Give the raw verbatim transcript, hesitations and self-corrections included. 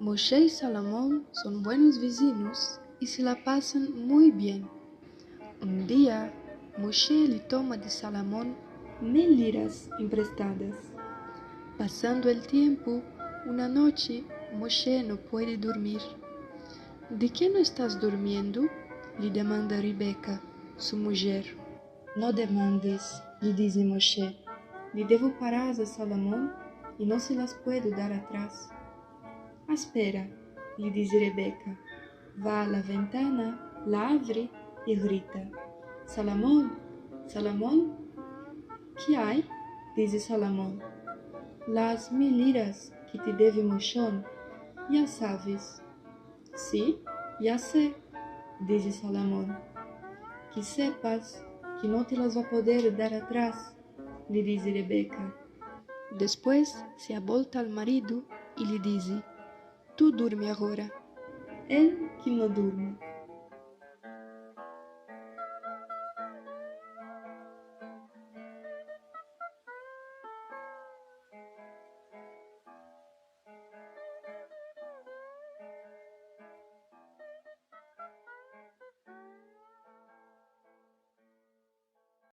Moshe i Salomon son buenos vizinhos i se la pasan muy bien. Un dia, Moshe li toma de Salomon mil liras emprestadas. Pasando el tiempo, una noche, Moshe no puede durmir. "De ke no estas durmiendo?", li demanda Rebeka, su mujer. "No demandes", li dize Moshe, "li devo paras a Salomon i no se las puedo dar atras." "Aspera", li dize Rebeka. Va a la ventana, la avre i grita: "Salomon, Salomon!" "Ke ay?", dize Salomon. "Las mil liras ke te deve Moshon, ya saves." "Si, ya se", dize Salomon. "Ke sepas ke no te las va poder dar atras", li dize Rebeka. Despues se abolta al marido i li dize: "Tu durme agora." El ke no durma.